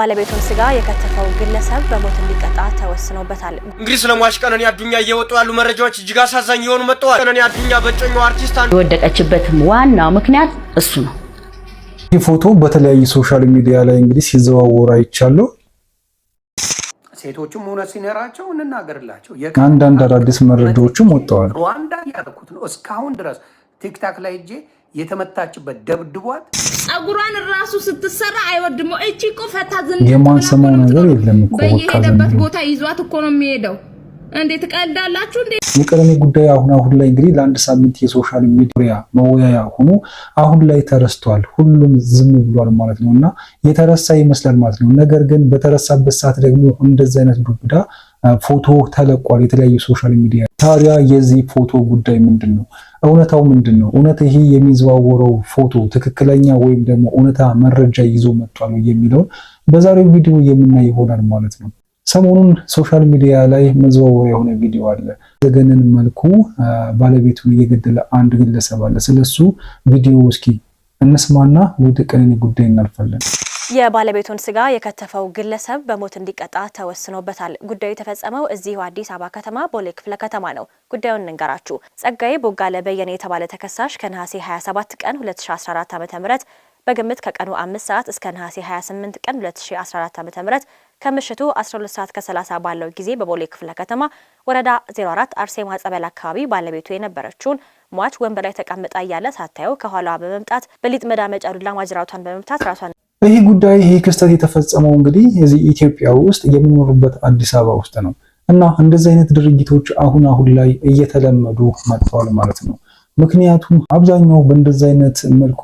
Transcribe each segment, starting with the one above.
ባለቤቱን ስጋ የከተፈው ግለሰብ በሞት እንዲቀጣ ተወስኖበታል። እንግዲህ ስለ ሟች ቀነኒ አዱኛ እየወጡ ያሉ መረጃዎች እጅግ አሳዛኝ የሆኑ መጥተዋል። ቀነኒ አዱኛ በእጮኛው አርቲስት የወደቀችበትም ዋናው ምክንያት እሱ ነው። ይህ ፎቶ በተለያዩ social media ላይ እንግዲህ ሲዘዋወር አይቻለሁ። ሴቶችም እውነት ሲኖራቸው እንናገርላቸው። አንዳንድ አዳዲስ መረጃዎችም ወጥተዋል። ሩዋንዳ እያደረኩት ነው። እስካሁን ድረስ ቲክታክ ላይ እጄ የተመታችበት ደብድቧት ጸጉሯን ራሱ ስትሰራ አይወድም። እቺ እኮ ፈታ ዝም የማንሰማው ነገር የለም እኮ። በቃ በየሄደበት ቦታ ይዟት እኮ ነው የሚሄደው። እንዴ ትቀልዳላችሁ እንዴ? የቀነኒ ጉዳይ አሁን አሁን ላይ እንግዲህ ለአንድ ሳምንት የ social media መወያያ ሆኖ አሁን ላይ ተረስቷል። ሁሉም ዝም ብሏል ማለት ነው እና የተረሳ ይመስላል ማለት ነው። ነገር ግን በተረሳበት ሰዓት ደግሞ እንደዚህ አይነት ዱብዳ ፎቶ ተለቋል የተለያዩ social media። ታዲያ የዚህ ፎቶ ጉዳይ ምንድን ነው? እውነታው ምንድን ነው? እውነት ይሄ የሚዘዋወረው ፎቶ ትክክለኛ ወይም ደግሞ እውነታ መረጃ ይዞ መጥቷል የሚለውን በዛሬው ቪዲዮ የምናይ ይሆናል ማለት ነው። ሰሞኑን social media ላይ መዘዋወር የሆነ ቪዲዮ አለ። ዘገንን መልኩ ባለቤቱን እየገደለ አንድ ግለሰብ አለ። ስለሱ ቪዲዮ እስኪ እንስማና ወደ ቀነኒ ጉዳይ እናልፋለን። የባለቤቱን ስጋ የከተፈው ግለሰብ በሞት እንዲቀጣ ተወስኖበታል። ጉዳዩ የተፈጸመው እዚሁ አዲስ አበባ ከተማ ቦሌ ክፍለ ከተማ ነው። ጉዳዩን እንንገራችሁ። ጸጋዬ ቦጋለ በየነ የተባለ ተከሳሽ ከነሐሴ 27 ቀን 2014 ዓ.ም በግምት ከቀኑ 5 ሰዓት እስከ ነሐሴ 28 ቀን 2014 ዓ.ም ከምሽቱ 12 ሰዓት ከ30 ባለው ጊዜ በቦሌ ክፍለ ከተማ ወረዳ 04 አርሴማ ጸበል አካባቢ ባለቤቱ የነበረችውን ሟች ወንበር ላይ ተቀምጣ እያለ ሳታየው ከኋላዋ በመምጣት በሊጥ መዳመጫ ዱላ ማጅራቷን በመምታት ራሷን ይህ ጉዳይ ይህ ክስተት የተፈጸመው እንግዲህ እዚህ ኢትዮጵያ ውስጥ የምኖርበት አዲስ አበባ ውስጥ ነው እና እንደዚህ አይነት ድርጊቶች አሁን አሁን ላይ እየተለመዱ መጥተዋል ማለት ነው። ምክንያቱም አብዛኛው በእንደዚህ አይነት መልኩ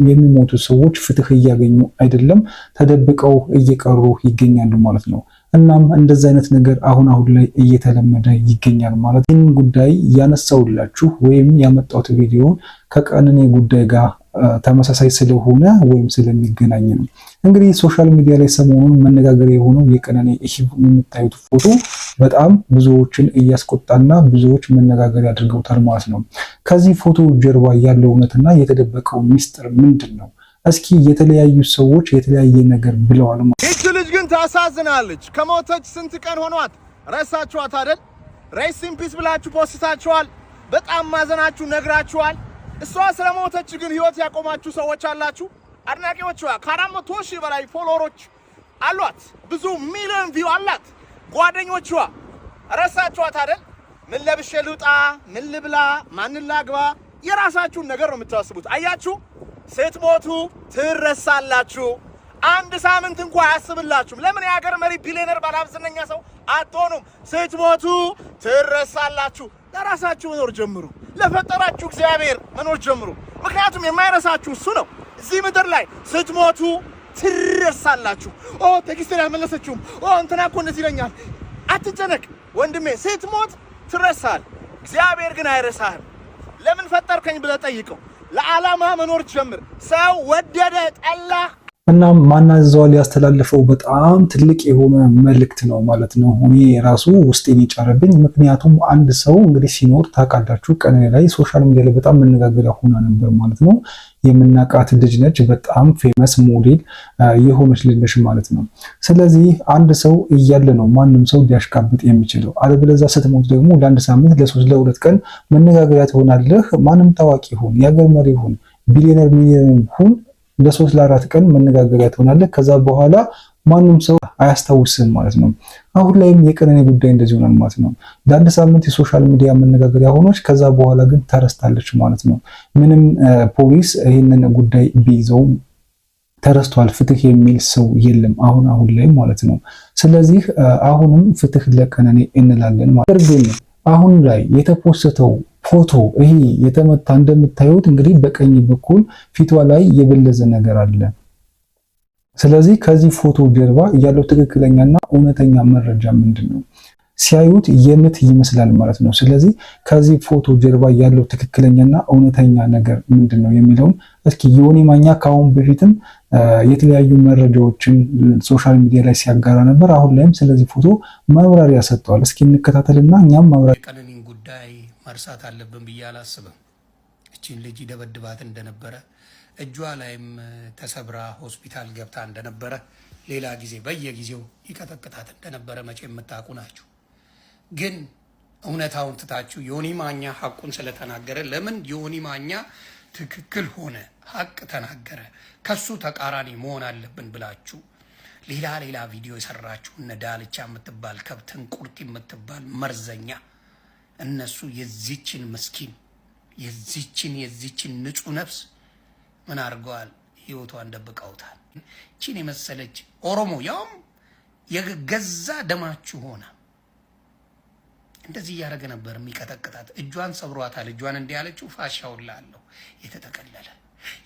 የሚሞቱ ሰዎች ፍትህ እያገኙ አይደለም፣ ተደብቀው እየቀሩ ይገኛሉ ማለት ነው። እናም እንደዚህ አይነት ነገር አሁን አሁን ላይ እየተለመደ ይገኛል ማለት። ይህን ጉዳይ ያነሳውላችሁ ወይም ያመጣሁት ቪዲዮ ከቀነኒ ጉዳይ ጋር ተመሳሳይ ስለሆነ ወይም ስለሚገናኝ ነው። እንግዲህ social media ላይ ሰሞኑን መነጋገሪያ የሆነው የቀነኒ ይህ የምታዩት ፎቶ በጣም ብዙዎችን እያስቆጣና ብዙዎች መነጋገሪያ አድርገውታል ማለት ነው። ከዚህ ፎቶ ጀርባ ያለው እውነትና የተደበቀው ሚስጥር ምንድን ነው? እስኪ የተለያዩ ሰዎች የተለያየ ነገር ብለዋል። ይቺ ልጅ ግን ታሳዝናለች። ከሞተች ስንት ቀን ሆኗት? ረሳችኋት አይደል? Rest in peace ብላችሁ ፖስታችኋል። በጣም ማዘናችሁ ነግራችኋል። እሷ ስለሞተች ግን ህይወት ያቆማችሁ ሰዎች አላችሁ። አድናቂዎቿ ከ400,000 በላይ follower ኦች አሏት። ብዙ ሚሊዮን view አላት። ጓደኞቿ ረሳችኋት አይደል? ምን ለብሼ ልውጣ፣ ምን ልብላ፣ ማንን ላግባ? የራሳችሁን ነገር ነው የምታስቡት። አያችሁ፣ ስትሞቱ ትረሳላችሁ። አንድ ሳምንት እንኳ አያስብላችሁም። ለምን የሀገር መሪ፣ ቢሊዮነር፣ ባለሀብት፣ ዝነኛ ሰው አትሆኑም? ስትሞቱ ትረሳላችሁ። ለራሳችሁ መኖር ጀምሩ። ለፈጠራችሁ እግዚአብሔር መኖር ጀምሩ። ምክንያቱም የማይረሳችሁ እሱ ነው። እዚህ ምድር ላይ ስትሞቱ ትረሳላችሁ። ኦ text ኤን አልመለሰችውም፣ ኦ እንትና እኮ እንደዚህ ይለኛል። አትጨነቅ ወንድሜ፣ ስትሞት ትረሳል። እግዚአብሔር ግን አይረሳህም። ለምን ፈጠርከኝ ብለህ ጠይቀው። ለዓላማ መኖር ጀምር። ሰው ወደደ ጠላ እናም ማናዘዋል ያስተላለፈው በጣም ትልቅ የሆነ መልእክት ነው ማለት ነው። እኔ ራሱ ውስጤን የጫረብኝ፣ ምክንያቱም አንድ ሰው እንግዲህ ሲኖር ታውቃላችሁ፣ ቀነኒ ላይ social media ላይ በጣም መነጋገሪያ ሆና ነበር ማለት ነው። የምናውቃት ልጅ ነች። በጣም famous ሞዴል የሆነች ልጅ ነች ማለት ነው። ስለዚህ አንድ ሰው እያለ ነው ማንም ሰው ሊያሽቃብጥ የሚችለው። አለበለዚያ ስትሞት ደግሞ ለአንድ ሳምንት፣ ለሶስት ለሁለት ቀን መነጋገሪያ ትሆናለህ። ማንም ታዋቂ ሁን፣ የሀገር መሪ ሁን፣ ቢሊዮነር ሚሊዮነር ሁን ለሶስት ለአራት ቀን መነጋገሪያ ትሆናለህ። ከዛ በኋላ ማንም ሰው አያስታውስም ማለት ነው። አሁን ላይም የቀነኒ ጉዳይ እንደዚህ ሆኗል ማለት ነው። ለአንድ ሳምንት የ social media መነጋገሪያ ሆኖች፣ ከዛ በኋላ ግን ተረስታለች ማለት ነው። ምንም ፖሊስ ይህንን ጉዳይ ቢይዘውም ተረስቷል። ፍትህ የሚል ሰው የለም አሁን አሁን ላይ ማለት ነው። ስለዚህ አሁንም ፍትህ ለቀነኒ እንላለን ማለት ግን አሁን ላይ የተፖሰተው ፎቶ ይሄ የተመታ እንደምታዩት እንግዲህ በቀኝ በኩል ፊቷ ላይ የበለዘ ነገር አለ። ስለዚህ ከዚህ ፎቶ ጀርባ ያለው ትክክለኛና እውነተኛ መረጃ ምንድን ነው? ሲያዩት የምት ይመስላል ማለት ነው። ስለዚህ ከዚህ ፎቶ ጀርባ ያለው ትክክለኛና እውነተኛ ነገር ምንድን ነው የሚለውን እስኪ ዮኒ ማኛ ከአሁን በፊትም የተለያዩ መረጃዎችን social media ላይ ሲያጋራ ነበር። አሁን ላይም ስለዚህ ፎቶ ማብራሪያ ሰጥተዋል። እስኪ እንከታተልና እኛም ማብራሪያ የቀነኒን ጉዳይ መርሳት አለብን ብዬ አላስብም። እቺን ልጅ ይደበድባት እንደነበረ እጇ ላይም ተሰብራ ሆስፒታል ገብታ እንደነበረ ሌላ ጊዜ በየጊዜው ይቀጠቅጣት እንደነበረ መቼ የምታውቁ ናችሁ። ግን እውነታውን ትታችሁ ዮኒ ማኛ ሀቁን ስለተናገረ ለምን ዮኒ ማኛ ትክክል ሆነ፣ ሀቅ ተናገረ፣ ከሱ ተቃራኒ መሆን አለብን ብላችሁ ሌላ ሌላ ቪዲዮ የሰራችሁ እነ ዳልቻ የምትባል ከብትን ቁርጥ የምትባል መርዘኛ እነሱ የዚችን ምስኪን የዚችን ንጹህ ነፍስ ምን አድርገዋል? ህይወቷን ደብቀውታል። ቺን የመሰለች ኦሮሞ ያውም የገዛ ደማችሁ ሆነ እንደዚህ እያደረገ ነበር የሚቀጠቅጣት። እጇን ሰብሯታል። እጇን እንዲህ ያለችው ፋሻውን ላለው የተጠቀለለ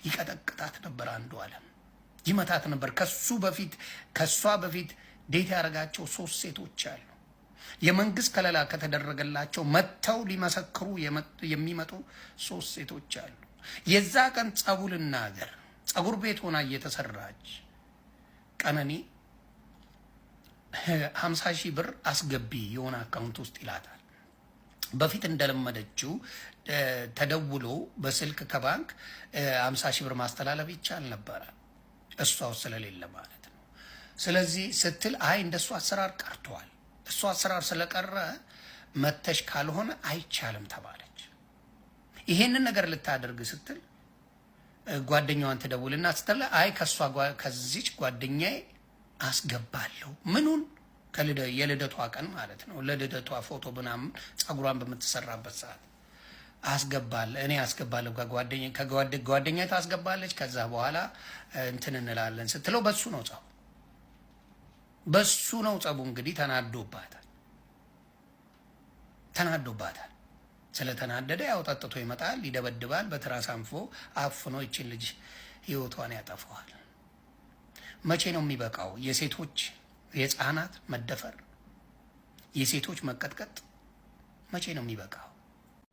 ይቀጠቅጣት ነበር። አንዱ አለም ይመታት ነበር። ከሱ በፊት ከሷ በፊት date ያደረጋቸው ሶስት ሴቶች አሉ። የመንግስት ከለላ ከተደረገላቸው መጥተው ሊመሰክሩ የሚመጡ ሶስት ሴቶች አሉ። የዛ ቀን ጸቡ ልናገር፣ ጸጉር ቤት ሆና እየተሰራች ቀነኒ 50,000 ብር አስገቢ የሆነ account ውስጥ ይላታል። በፊት እንደለመደችው ተደውሎ በስልክ ከባንክ 50,000 ብር ማስተላለፍ ይቻል ነበረ፣ እሷ ውስጥ ስለሌለ ማለት ነው። ስለዚህ ስትል አይ እንደሱ አሰራር ቀርቷል፣ እሱ አሰራር ስለቀረ መተሽ ካልሆነ አይቻልም ተባለች። ይሄንን ነገር ልታደርግ ስትል ጓደኛዋን ትደውልና ስትል አይ ከሷ ከዚች ጓደኛዬ አስገባለሁ ምኑን የልደቷ ቀን ማለት ነው። ለልደቷ ፎቶ ምናምን ጸጉሯን በምትሰራበት ሰዓት አስገባለሁ እኔ አስገባለሁ ከጓደኛ ታስገባለች። ከዛ በኋላ እንትን እንላለን ስትለው በሱ ነው ጸቡ፣ በሱ ነው ጸቡ። እንግዲህ ተናዶባታል፣ ተናዶባታል። ስለተናደደ ያው ጠጥቶ ይመጣል፣ ይደበድባል። በትራስ አንፎ አፍኖ ይችን ልጅ ህይወቷን ያጠፋዋል። መቼ ነው የሚበቃው? የሴቶች የህፃናት መደፈር፣ የሴቶች መቀጥቀጥ መቼ ነው የሚበቃው?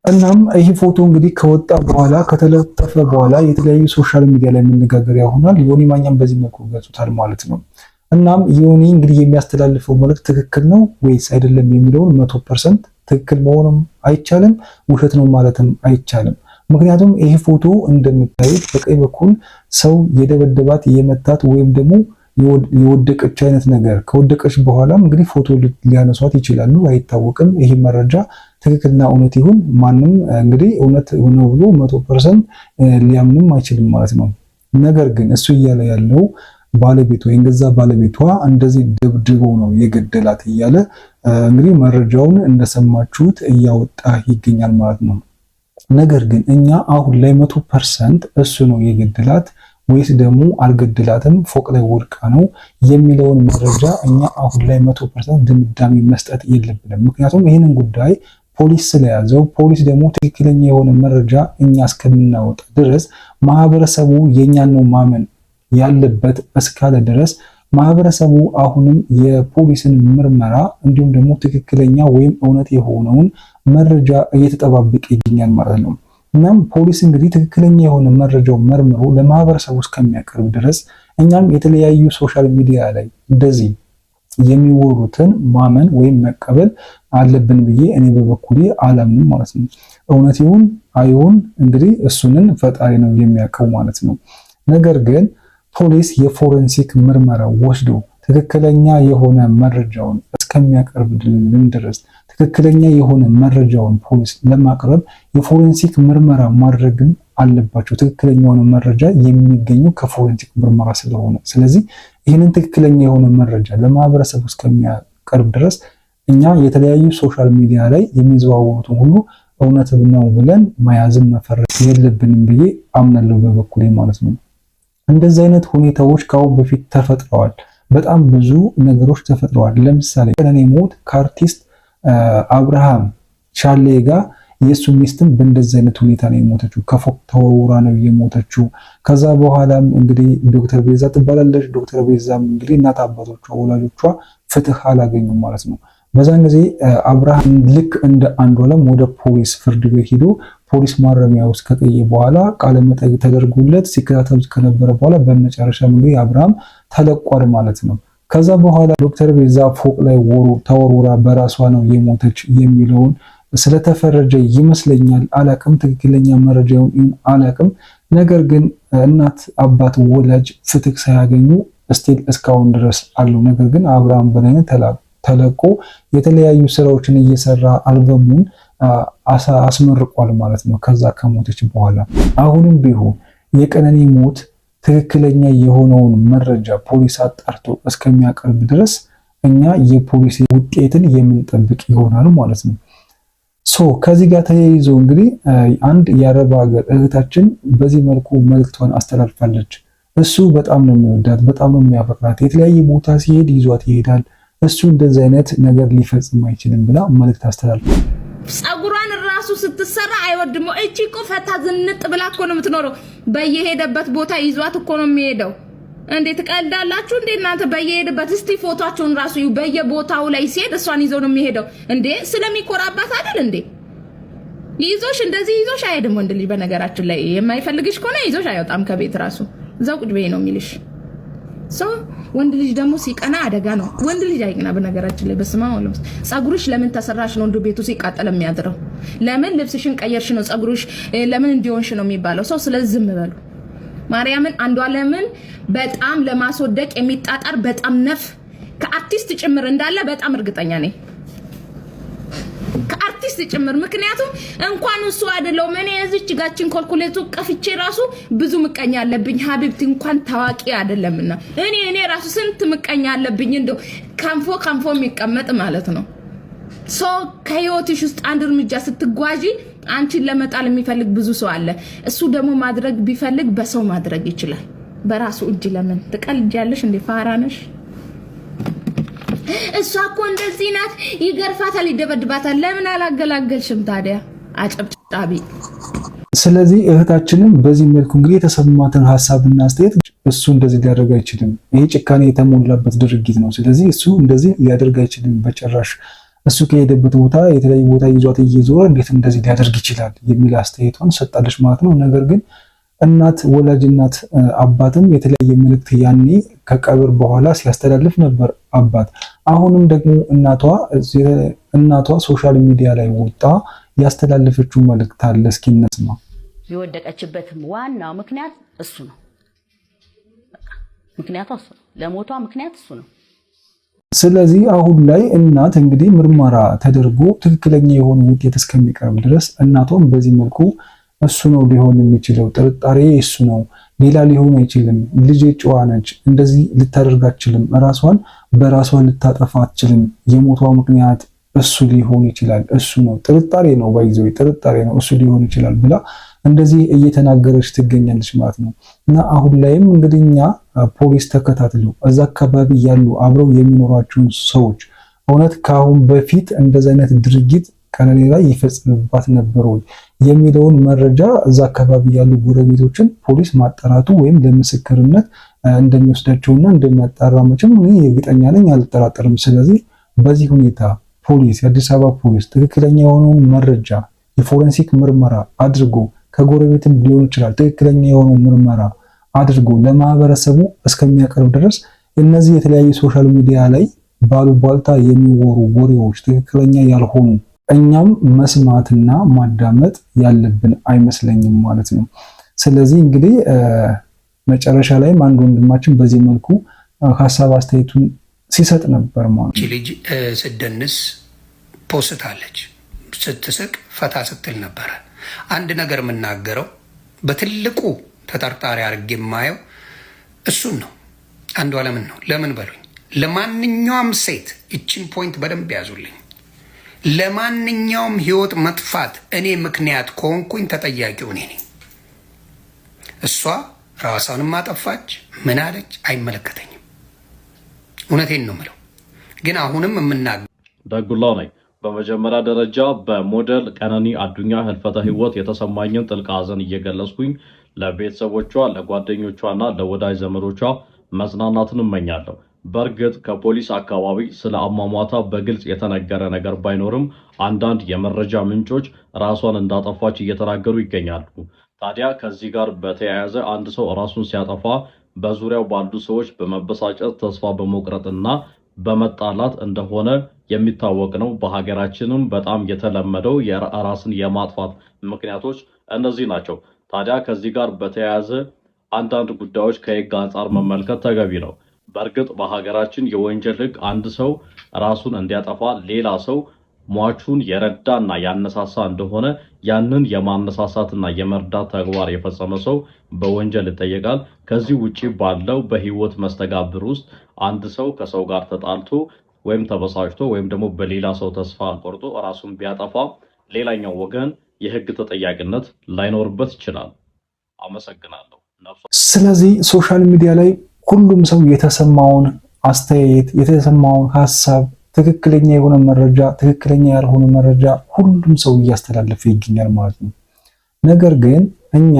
እናም ይህ ፎቶ እንግዲህ ከወጣ በኋላ ከተለጠፈ በኋላ የተለያዩ social media ላይ መነጋገሪያ ሆኗል። ዮኒ ማኛም በዚህ መልኩ ገልጾታል ማለት ነው። እናም ዮኒ እንግዲህ የሚያስተላልፈው መልእክት ትክክል ነው ወይስ አይደለም የሚለውን 100% ትክክል መሆኑም አይቻልም፣ ውሸት ነው ማለትም አይቻልም። ምክንያቱም ይህ ፎቶ እንደምታዩት በቀኝ በኩል ሰው የደበደባት የመታት ወይም ደግሞ የወደቀች አይነት ነገር ከወደቀች በኋላም እንግዲህ ፎቶ ሊያነሷት ይችላሉ፣ አይታወቅም። ይህ መረጃ ትክክልና እውነት ይሁን ማንም እንግዲህ እውነት ነው ብሎ 100% ሊያምንም አይችልም ማለት ነው። ነገር ግን እሱ እያለ ያለው ባለቤቱ ወይም ገዛ ባለቤቷ እንደዚህ ደብድቦ ነው የገደላት እያለ እንግዲህ መረጃውን እንደሰማችሁት እያወጣ ይገኛል ማለት ነው። ነገር ግን እኛ አሁን ላይ 100% እሱ ነው የገደላት ወይስ ደግሞ አልገደላትም ፎቅ ላይ ወድቃ ነው የሚለውን መረጃ እኛ አሁን ላይ 100% ድምዳሜ መስጠት የለብንም። ምክንያቱም ይህንን ጉዳይ ፖሊስ ስለያዘው ፖሊስ ደግሞ ትክክለኛ የሆነ መረጃ እኛ እስከምናወጣ ድረስ ማህበረሰቡ የእኛን ነው ማመን ያለበት እስካለ ድረስ ማህበረሰቡ አሁንም የፖሊስን ምርመራ እንዲሁም ደግሞ ትክክለኛ ወይም እውነት የሆነውን መረጃ እየተጠባበቀ ይገኛል ማለት ነው። እናም ፖሊስ እንግዲህ ትክክለኛ የሆነ መረጃው መርምሮ ለማህበረሰቡ እስከሚያቀርብ ድረስ እኛም የተለያዩ social media ላይ እንደዚህ የሚወሩትን ማመን ወይም መቀበል አለብን ብዬ እኔ በበኩሌ አላምንም ማለት ነው። እውነት ይሁን አይሁን እንግዲህ እሱንን ፈጣሪ ነው የሚያውቀው ማለት ነው። ነገር ግን ፖሊስ የ forensic ምርመራ ወስዶ ትክክለኛ የሆነ መረጃውን እስከሚያቀርብልን ድረስ ትክክለኛ የሆነ መረጃውን ፖሊስ ለማቅረብ የ forensic ምርመራ ማድረግም አለባቸው። ትክክለኛ የሆነ መረጃ የሚገኘው ከ forensic ምርመራ ስለሆነ፣ ስለዚህ ይህንን ትክክለኛ የሆነ መረጃ ለማህበረሰቡ እስከሚያቀርብ ድረስ እኛ የተለያዩ social media ላይ የሚዘዋወሩትን ሁሉ እውነት ነው ብለን መያዝን መፈረጅ የለብንም ብዬ አምናለሁ በበኩሌ ማለት ነው። እንደዚህ አይነት ሁኔታዎች ከአሁን በፊት ተፈጥረዋል። በጣም ብዙ ነገሮች ተፈጥረዋል። ለምሳሌ ቀነኒ ሞት ከአርቲስት አብርሃም ቻሌ ጋር የእሱ ሚስትም በእንደዚህ አይነት ሁኔታ ነው የሞተችው። ከፎቅ ተወርውራ ነው የሞተችው። ከዛ በኋላም እንግዲህ ዶክተር ቤዛ ትባላለች። ዶክተር ቤዛም እንግዲህ እናት አባቶቿ ወላጆቿ ፍትህ አላገኙም ማለት ነው። በዛን ጊዜ አብርሃም ልክ እንደ አንዱዓለም ወደ ፖሊስ ፍርድ ቤት ሄዶ ፖሊስ ማረሚያ ውስጥ ከቆየ በኋላ ቃለ መጠይቅ ተደርጎለት ሲከታተሉት ከነበረ በኋላ በመጨረሻም እንግዲህ አብርሃም ተለቋል ማለት ነው። ከዛ በኋላ ዶክተር ቤዛ ፎቅ ላይ ተወርውራ በራሷ ነው የሞተች የሚለውን ስለተፈረጀ ይመስለኛል፣ አላቅም፣ ትክክለኛ መረጃውን አላቅም። ነገር ግን እናት አባት ወላጅ ፍትህ ሳያገኙ Still እስካሁን ድረስ አሉ። ነገር ግን አብርሃም በላይነህ ተለቆ የተለያዩ ስራዎችን እየሰራ አልበሙን አስመርቋል ማለት ነው። ከዛ ከሞተች በኋላ አሁንም ቢሆን የቀነኒ ሞት ትክክለኛ የሆነውን መረጃ ፖሊስ አጣርቶ እስከሚያቀርብ ድረስ እኛ የፖሊስ ውጤትን የምንጠብቅ ይሆናል ማለት ነው። So ከዚህ ጋር ተያይዞ እንግዲህ አንድ የአረብ ሀገር እህታችን በዚህ መልኩ መልእክቷን አስተላልፋለች። እሱ በጣም ነው የሚወዳት፣ በጣም ነው የሚያፈቅራት። የተለያየ ቦታ ሲሄድ ይዟት ይሄዳል። እሱ እንደዚህ አይነት ነገር ሊፈጽም አይችልም ብላ መልእክት አስተላልፋለች። ጸጉሯን ራሱ ስትሰራ አይወድም። እቺ እኮ ፈታ ዝንጥ ብላ እኮ ነው የምትኖረው። በየሄደበት ቦታ ይዟት እኮ ነው የሚሄደው። እንዴ ትቀልዳላችሁ እንዴ እናንተ? በየሄደበት እስቲ ፎቶቸውን ራሱ እዩ። በየቦታው ላይ ሲሄድ እሷን ይዘው ነው የሚሄደው። እንዴ ስለሚኮራባት አይደል እንዴ? ይዞሽ እንደዚህ ይዞሽ አይሄድም ወንድ ልጅ። በነገራችን ላይ የማይፈልግሽ ከሆነ ይዞሽ አይወጣም ከቤት ራሱ፣ እዛው ቁጭ በይ ነው የሚልሽ። So ወንድ ልጅ ደግሞ ሲቀና አደጋ ነው። ወንድ ልጅ አይቅና። በነገራችን ላይ በስመ አብ ወወልድ። ጸጉርሽ ለምን ተሰራሽ ነው እንዱ ቤቱ ሲቃጠል የሚያድረው። ለምን ልብስሽን ቀየርሽ ነው፣ ጸጉርሽ ለምን እንዲሆንሽ ነው የሚባለው ሰው። ስለዚህ ዝም በሉ። ማርያምን አንዷለምን በጣም ለማስወደቅ የሚጣጣር በጣም ነፍ ከአርቲስት ጭምር እንዳለ በጣም እርግጠኛ ነኝ። ከአርቲስት ጭምር፣ ምክንያቱም እንኳን እሱ አይደለውም፣ እኔ እዚች ጋችን ኮልኩሌቱ ቀፍቼ ራሱ ብዙ ምቀኛ አለብኝ። حبيبتي እንኳን ታዋቂ አይደለምና እኔ ራሱ ስንት ምቀኛ አለብኝ። እንደው ካንፎ ካንፎ የሚቀመጥ ማለት ነው። So ከህይወትሽ ውስጥ አንድ እርምጃ ስትጓዢ አንቺን ለመጣል የሚፈልግ ብዙ ሰው አለ። እሱ ደግሞ ማድረግ ቢፈልግ በሰው ማድረግ ይችላል። በራሱ እጅ ለምን ትቀልጃለሽ እንዴ? ፋራ ነሽ። እሷ እኮ እንደዚህ ናት፣ ይገርፋታል፣ ይደበድባታል። ለምን አላገላገልሽም ታዲያ? አጨብጫቢ። ስለዚህ እህታችንም በዚህ መልኩ እንግዲህ የተሰማትን ሀሳብና አስተያየት እሱ እንደዚህ ሊያደርግ አይችልም፣ ይሄ ጭካኔ የተሞላበት ድርጊት ነው። ስለዚህ እሱ እንደዚህ ሊያደርግ አይችልም በጭራሽ፣ እሱ ከሄደበት ቦታ የተለያዩ ቦታ ይዟት እየዞረ እንዴት እንደዚህ ሊያደርግ ይችላል የሚል አስተያየቷን ሰጣለች ማለት ነው። ነገር ግን እናት ወላጅ እናት አባትም የተለያየ መልእክት ያኔ ከቀብር በኋላ ሲያስተላልፍ ነበር አባት። አሁንም ደግሞ እናቷ social media ላይ ወጣ ያስተላለፈችው መልእክት አለ። እስኪ እንስማ። የወደቀችበትም ዋናው ምክንያት እሱ ነው። ምክንያቷ እሱ ነው። ለሞቷ ምክንያት እሱ ነው። ስለዚህ አሁን ላይ እናት እንግዲህ ምርመራ ተደርጎ ትክክለኛ የሆነ ውጤት እስከሚቀርብ ድረስ እናቷም በዚህ መልኩ እሱ ነው ሊሆን የሚችለው፣ ጥርጣሬ እሱ ነው፣ ሌላ ሊሆን አይችልም። ልጄ ጨዋ ነች፣ እንደዚህ ልታደርግ አትችልም፣ ራሷን በራሷ ልታጠፋ አትችልም። የሞቷ ምክንያት እሱ ሊሆን ይችላል፣ እሱ ነው፣ ጥርጣሬ ነው፣ by the way ጥርጣሬ ነው፣ እሱ ሊሆን ይችላል ብላ እንደዚህ እየተናገረች ትገኛለች ማለት ነው። እና አሁን ላይም እንግዲህ እኛ ፖሊስ ተከታትሎ እዛ አካባቢ ያሉ አብረው የሚኖሯቸውን ሰዎች እውነት ከአሁን በፊት እንደዚህ አይነት ድርጊት ቀነኒ ላይ ይፈጽምባት ነበር ወይ የሚለውን መረጃ እዛ አካባቢ ያሉ ጎረቤቶችን ፖሊስ ማጣራቱ ወይም ለምስክርነት እንደሚወስዳቸውና እንደሚያጣራ መቼም እኔ እርግጠኛ ነኝ፣ አልጠራጠርም። ስለዚህ በዚህ ሁኔታ ፖሊስ፣ የአዲስ አበባ ፖሊስ ትክክለኛ የሆነውን መረጃ የ forensic ምርመራ አድርጎ ከጎረቤትም ሊሆን ይችላል፣ ትክክለኛ የሆነው ምርመራ አድርጎ ለማህበረሰቡ እስከሚያቀርብ ድረስ እነዚህ የተለያዩ social media ላይ ባሉባልታ የሚወሩ ወሬዎች ትክክለኛ ያልሆኑ እኛም መስማትና ማዳመጥ ያለብን አይመስለኝም ማለት ነው። ስለዚህ እንግዲህ መጨረሻ ላይም አንድ ወንድማችን በዚህ መልኩ ሀሳብ አስተያየቱን ሲሰጥ ነበር ማለት ነው። ልጅ ስትደንስ ፖስታለች፣ ስትስቅ ፈታ ስትል ነበረ። አንድ ነገር የምናገረው በትልቁ ተጠርጣሪ አድርጌ የማየው እሱን ነው። አንዷ ለምን ነው ለምን በሉኝ። ለማንኛውም ሴት እችን point በደንብ ያዙልኝ። ለማንኛውም ህይወት መጥፋት እኔ ምክንያት ከሆንኩኝ ተጠያቂው እኔ ነኝ። እሷ ራሷንም አጠፋች ምን አለች አይመለከተኝም። እውነቴን ነው የምለው። ግን አሁንም የምናገ ደጉላው ነኝ። በመጀመሪያ ደረጃ በሞዴል ቀነኒ አዱኛ ህልፈተ ህይወት የተሰማኝን ጥልቅ ሐዘን እየገለጽኩኝ ለቤተሰቦቿ፣ ለጓደኞቿና ለወዳጅ ዘመዶቿ መጽናናትን እመኛለሁ። በእርግጥ ከፖሊስ አካባቢ ስለ አሟሟቷ በግልጽ የተነገረ ነገር ባይኖርም አንዳንድ የመረጃ ምንጮች ራሷን እንዳጠፋች እየተናገሩ ይገኛሉ። ታዲያ ከዚህ ጋር በተያያዘ አንድ ሰው ራሱን ሲያጠፋ በዙሪያው ባሉ ሰዎች በመበሳጨት፣ ተስፋ በመቁረጥና በመጣላት እንደሆነ የሚታወቅ ነው። በሀገራችንም በጣም የተለመደው የራስን የማጥፋት ምክንያቶች እነዚህ ናቸው። ታዲያ ከዚህ ጋር በተያያዘ አንዳንድ ጉዳዮች ከህግ አንጻር መመልከት ተገቢ ነው። በእርግጥ በሀገራችን የወንጀል ሕግ አንድ ሰው ራሱን እንዲያጠፋ ሌላ ሰው ሟቹን የረዳና ያነሳሳ እንደሆነ ያንን የማነሳሳትና የመርዳት ተግባር የፈጸመ ሰው በወንጀል ይጠየቃል። ከዚህ ውጪ ባለው በህይወት መስተጋብር ውስጥ አንድ ሰው ከሰው ጋር ተጣልቶ ወይም ተበሳጭቶ ወይም ደግሞ በሌላ ሰው ተስፋ ቆርጦ ራሱን ቢያጠፋ ሌላኛው ወገን የህግ ተጠያቂነት ላይኖርበት ይችላል። አመሰግናለሁ። ስለዚህ social media ላይ ሁሉም ሰው የተሰማውን አስተያየት፣ የተሰማውን ሀሳብ፣ ትክክለኛ የሆነ መረጃ፣ ትክክለኛ ያልሆነ መረጃ ሁሉም ሰው እያስተላለፈ ይገኛል ማለት ነው። ነገር ግን እኛ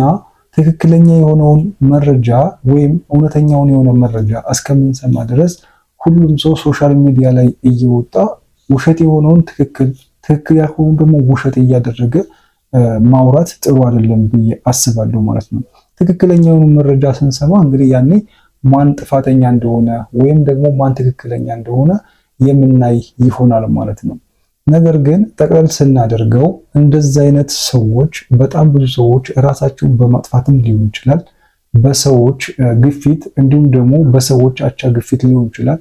ትክክለኛ የሆነውን መረጃ ወይም እውነተኛውን የሆነ መረጃ እስከምንሰማ ድረስ ሁሉም ሰው social media ላይ እየወጣ ውሸት የሆነውን ትክክል፣ ትክክል ያልሆነውን ደግሞ ውሸት እያደረገ ማውራት ጥሩ አይደለም ብዬ አስባለሁ ማለት ነው። ትክክለኛውን መረጃ ስንሰማ እንግዲህ ያኔ ማን ጥፋተኛ እንደሆነ ወይም ደግሞ ማን ትክክለኛ እንደሆነ የምናይ ይሆናል ማለት ነው። ነገር ግን ጠቅለል ስናደርገው እንደዚህ አይነት ሰዎች፣ በጣም ብዙ ሰዎች ራሳቸውን በማጥፋትም ሊሆን ይችላል፣ በሰዎች ግፊት እንዲሁም ደግሞ በሰዎች አቻ ግፊት ሊሆን ይችላል፣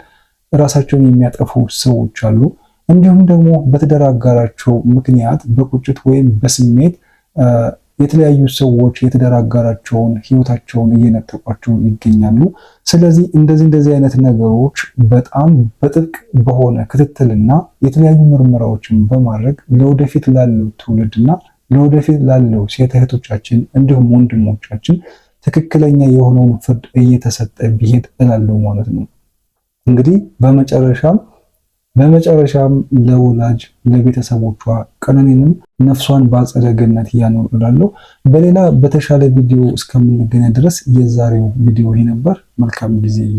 ራሳቸውን የሚያጠፉ ሰዎች አሉ። እንዲሁም ደግሞ በትዳር አጋራቸው ምክንያት በቁጭት ወይም በስሜት የተለያዩ ሰዎች የትዳር አጋራቸውን ህይወታቸውን እየነጠቋቸው ይገኛሉ። ስለዚህ እንደዚህ እንደዚህ አይነት ነገሮች በጣም በጥብቅ በሆነ ክትትልና የተለያዩ ምርመራዎችን በማድረግ ለወደፊት ላለው ትውልድና ለወደፊት ላለው ሴት እህቶቻችን እንዲሁም ወንድሞቻችን ትክክለኛ የሆነውን ፍርድ እየተሰጠ ቢሄድ እላለሁ ማለት ነው። እንግዲህ በመጨረሻም ለወላጅ ለቤተሰቦቿ ቀነኒንም ነፍሷን በአጸደ ገነት ያኑር እላለሁ። በሌላ በተሻለ ቪዲዮ እስከምንገናኝ ድረስ የዛሬው ቪዲዮ ይሄ ነበር። መልካም ጊዜ ይሁን።